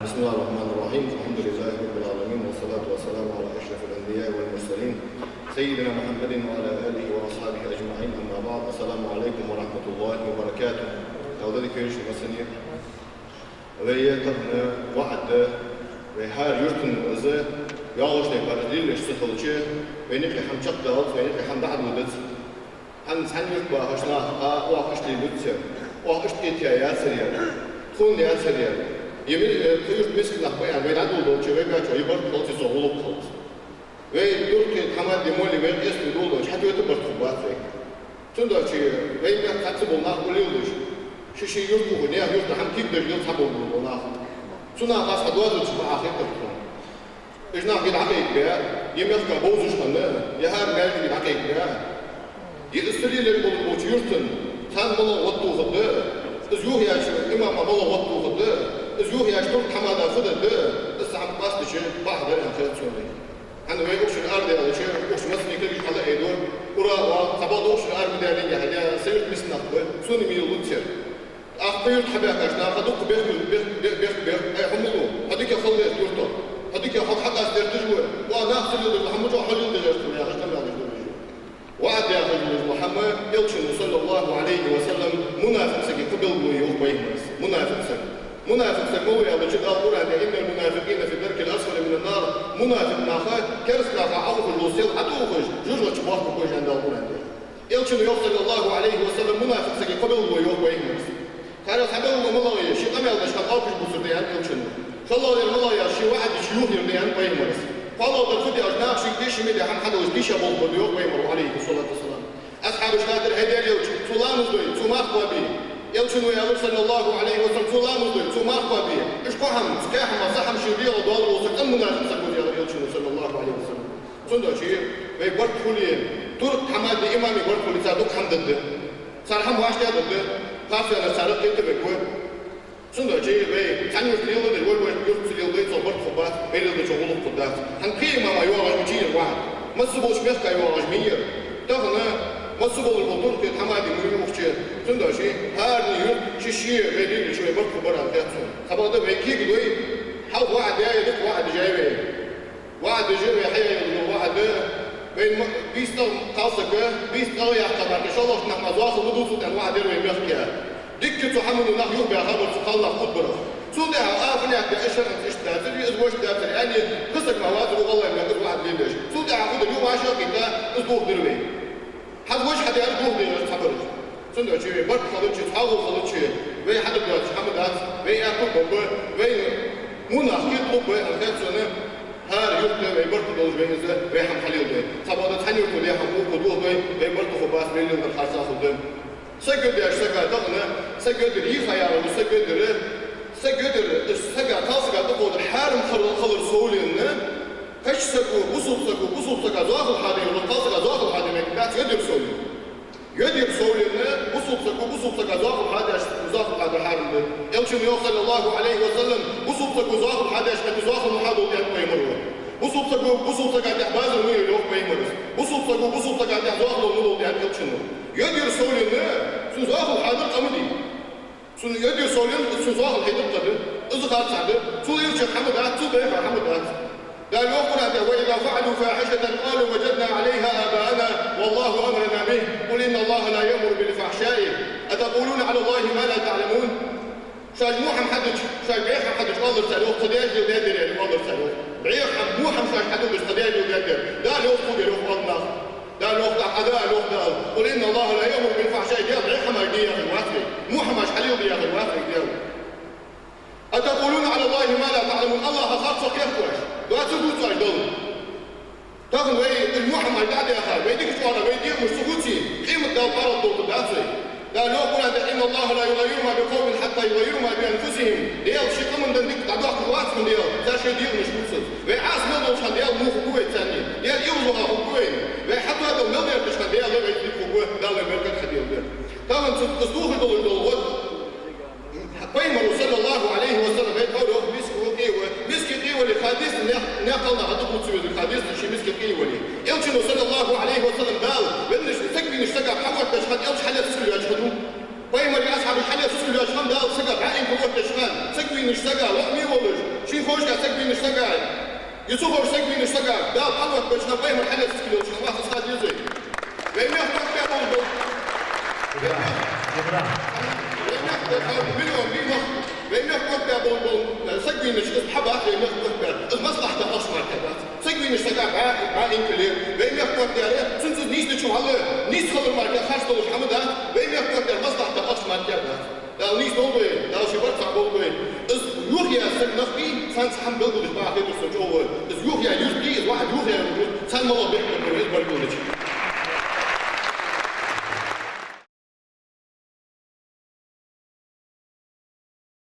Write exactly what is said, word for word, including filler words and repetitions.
بسم الله الرحمن الرحيم. الحمد لله رب العالمين، والصلاة والسلام على أشرف الأنبياء والمرسلين، سيدنا محمد وعلى آله وأصحابه أجمعين. أما بعد، السلام عليكم ورحمة الله وبركاته. Дала дика йойла шун массане. Вай тахан ваӀда, вай хӀара юртана из йоагӀаш дай парз лелаш ца хилча, вайна юкъе хӀама чакхдалац, вайна юкъе хӀама дӀадодац. ХӀанз цхьан юрта бахаш нах, а, оаха иштта лелац ер, оаха иштта кхетаяцар ер, тхона яцар ер. Е ми-, э, тха юрта мискача нах ба аьнна, вай дӀадоладелча, вай баьча е барт хилац, е со гӀулакх хилац. Вай туркхий, тхьамадий, моллий вай къестий доладелча, хьатӀавета барт хургбац вай. Цудухьа вай мехка цхьацца бола нах ба леладеш. Ший-ший юрта ухаш, наьха юрта хӀама кегадеш лела цхьабола бола нах. Цу наха аз хьадоазув ца бахьа хетар тхона. Уж нах е дӀакхайкабаь, е мехка бовзаш хинна, е хӀара маьждиге дӀакхайкабаь, е из ца лелаеш болаш болча юртана царна малагӀа гӀо тохаргда, из юхаяьча имама малагӀа гӀо тохаргда, из юхаяьча туркхий тхьамада фу дергда, из цхьа хӀама къоастадича бакъахьа дар аьнна хет сона. ХӀана вай укх шера арадаьлча, укх шера массане кагий хьалаайдора, ура а оал, цхьабакъда укх шера арадаьнна, хӀаьта са юрта миска нах ба, сона ма лелац ер. Тхо юрта хьабаьхкача наха дукха бехк, бехк, бехк, бехк, бехк, ай, хӀама лу, хьо дика хила деза юртах, хьо дика, хьо хьакъаста дерташ ва, ва нах ца леладеш, хӀама чӀоагӀа хьо леладеш, яхаш, къамаьл деш дар уж. ВаӀда яхаш дола хӀама, Элчано, صلى الله عليه وسلم, мунафикъ сага кхо белгало йоах пайхамара. Мунафикъ саг. Мунафикъ саг малув аьлча, Дала Къуръан тӀа: «إن المنافقين في الدرك الأسفل من النار». Мунафикъ нах кераста наха Ӏоухаш дола сел тӀатӀаухаш, жожагӀате бохкаргба уж аьнна Дала Къуръан тӀа. Элчано йоах, صلى الله عليه وسلم, мунафикъ сага кхо белгало йоах пайхамара. Царех цхьа белгало малагӀа я: ше къамаьл деш хана оапаш бувцар да аьннад Элчано. ШоллагӀдар малагӀа я: ше ваӀда дича юхаер да аьннад пайхамара. КхоалагӀдар фу да аьлча, наха шийга тешам ма де, хӀама хьадалаш тийша болх бар да йоах пайхамара, عليه الصلاة والسلام. Асхьабаша хаьттар: «ХӀай Даьла Элча, цо ламаз дой, цо марха кхоабий?» Элчано аьлар, صلى الله عليه وسلم: «Цо ламаз дой, цо марха кхоабий. Уж кхо хӀама, цкъа хӀама, цхьа хӀама ший дегӀа долаш вола саг, цӀена мунафикъ саг ва», аьлар Элчано, صلى الله عليه وسلم. Цудухьа вай барт хуле, туркхий тхьамадий, имамий барт хуле, цар дукха хӀама дергда. Цар хӀама вӀаштӀехьадергда, харцахьа царех кхетавергва. Цудухьа вай цхьан юрта леладер, вай, вай юрта ца леладе, цох барт хургбац, вай леладечох гӀулакх хургдац. ХӀана, кхы имама йоагӀаш ма яцар ваӀда. Массаболча мехка йоагӀаш ма яр. Тахан массаболча бола туркхий тхьамадий ма я укх чу. Цудухьа хӀаране юрта ший-ший вай лелача вай барт хургбар аьнна хет сона. Цхьабакъда вай кегадой, хьалха ваӀда яьй, дика ваӀда яьй вай. ВаӀда яьй вай, хьаяь йола ваӀда. Вайна ма-, бийса цӀагӀа кхалсаг, бийса цӀагӀа яккха мара, шоллагӀча наха мара зоахалол ма дувцалда аьнна ваӀда яьр вай мехка. Дикка цу хӀамано нах юхабаьха бар цу кхалнах хургбарах. Цул тӀехьагӀа а фу нах да, из шарӀаца иштта дацар, из вешта дацар аьнна, кхы саг ма вацар укх гӀалгӀай мехка из ваӀда лелаеш. Цул тӀехьагӀа фу дар, юха вӀашагӀкхийтта, из дохадар вай. ХӀанз вож хьадаьр дохаде веза цхьабараш. Цудухьа вай барт хилча, цхьоагӀо хилча, вай хьадар доацаш хӀама дац, вай аьттув ба, вай мунах кхеталу ба, аьнна хет сона, хӀара юрта вай барт долаш вай из, вай хӀама хьалеладой. Цхьабакъда цхьан юрта вай хӀама укхо дохадой, вай барт хургбац, вай леладер харцахьа хургда. Саг йоадаьча сага тахан, саг йоадар йийха яхар, саг йоадар, саг йоадар, сага, кхалсага тӀакховдар хьарам хилар, хилар совленна, кхыча саго, бусалба саго, бусалба сага зоахалол хьаде йола, кхалсага зоахалол хьаде мегаргдац йоадар совленна. Йоадар совленна, бусалба саго, бусалба сага зоахалол хьадеш, зоахалол хьадар хьарам да. Элчано йоах, صلى الله عليه وسلم, бусалба саго зоахалол хьадеш мара, зоахалол ма хьадолда аьннад пайхамара. Бусалба саго бусалба сага тӀехьа базар ма йойла йоах пайхамара. Бусалба саго бусалба сага тӀехьа зоахалол ма долда аьннад Элчано. Йоадар совленна, цун зоахалол хьадар къа ма дий. Цун йоадар совленна, цун зоахалол хьадар къа да. Из харцахьа да. Цул ирча хӀама дац, цул бӀеха хӀама дац. Дала йоах Къуръан тӀа: «وإذا فعلوا فاحشة قالوا وجدنا عليها آباءنا والله أمرنا به قل إن الله لا يأمر بالفحشاء أتقولون على الله ما لا تعلمون». Шоаш во хӀама хьадича, шоаш бӀеха хӀама хьадича, оалар цар, йоах, тха даьша леладаьр да ер, оалар цар, йоах. БӀеха хӀама, во хӀама шоаш хьадилдича, тха даьша леладаьр да ер. Дала йоах, тхога, йоах, оал наха. Дала йоах, Ӏа Дала йоах, Дала: «قل إن الله لا يأمر بالفحشاء», Даьла бӀеха хӀамаш де яхар вац вай, во хӀамаш хьалеладе яхар вац вай Даьла. «أتقولون على الله ما لا تعلمون», АллахӀах харцо кхехкаш, доацар дувц оаш Далла. Тахан вай из во хӀамаш дӀа а даьха, вай дика чӀоагӀа, вай дегӀамаш ца хувце, къематди Дала паргӀатдолаш дац вай. Дала йоах Къуръан тӀа: «إن الله لا يغير ما بقوم حتى يغيروا ما بأنفسهم». Даьла ший къаман денна дика дӀадоаккхаргвац хьона Даьла, цар шоай дегӀамаш хувцац. Вай Ӏаса мел долча хана Даьла муха хургва вай царна? Даьла эгӀазваха хургва вайна? Вай хьатоадала мел деттача хана Даьла вайна дика хургва, Дала вайна беркат хьаделаргда. Тахан цу, из дохаш долаш дола гӀод, Пайхамара, صلى الله عليه وسلم, вай тхьовра йоах, миска ва, къе ва. Миска, къе вале, хьадис, наьха, наьха кхалнаха дукха ца веза хьадис, ший миска, къе вале. Элчано, صلى الله عليه وسلم, Дала веннача, саг вийнача сага хьаоттадеш хиннад, Элча хьалаьца сискал йоацаш хиннад. Пайхамара асхьабаш хьалаьца сискал йоацаш хиннад Дала, сага бӀаьинга оттадеш хиннад. Саг вийнача сага лоӀаме волаш, Ший хозача сага вийнаш сага, е цу хозача сага вийнаш сага, Дала хьалваккхача пайхамар хьалъэца килелча, Аллахӏа сага деза. Вай мехка котбаь болаш бола. Вай мехка котбаь миллион вийнах. Вай мехка котбаь болаш бола, э, сага вийнаш, из хьабаха вай мехка котбаь. Из маслахьат да ахча мара дац. Сага вийнаш сага бӀаь, бӀаь инкале. Вай мехка котбаьр, цунца из нийсдича хьал, нийсхилар мара харц долаш хӀама дац. Вай мехка котбаьр маслахьат да ахча мара дац. Дала нийсдолда вай, Дала ший барт цхьа болба вай. Из юхаяь саг нах бий, царна цхьа хӀама белгалдеш бахьа хетар сона чӀоагӀа. Из юхаяь юрт бий, из вахьад юхаяь юрт, царна малагӀа бехк ба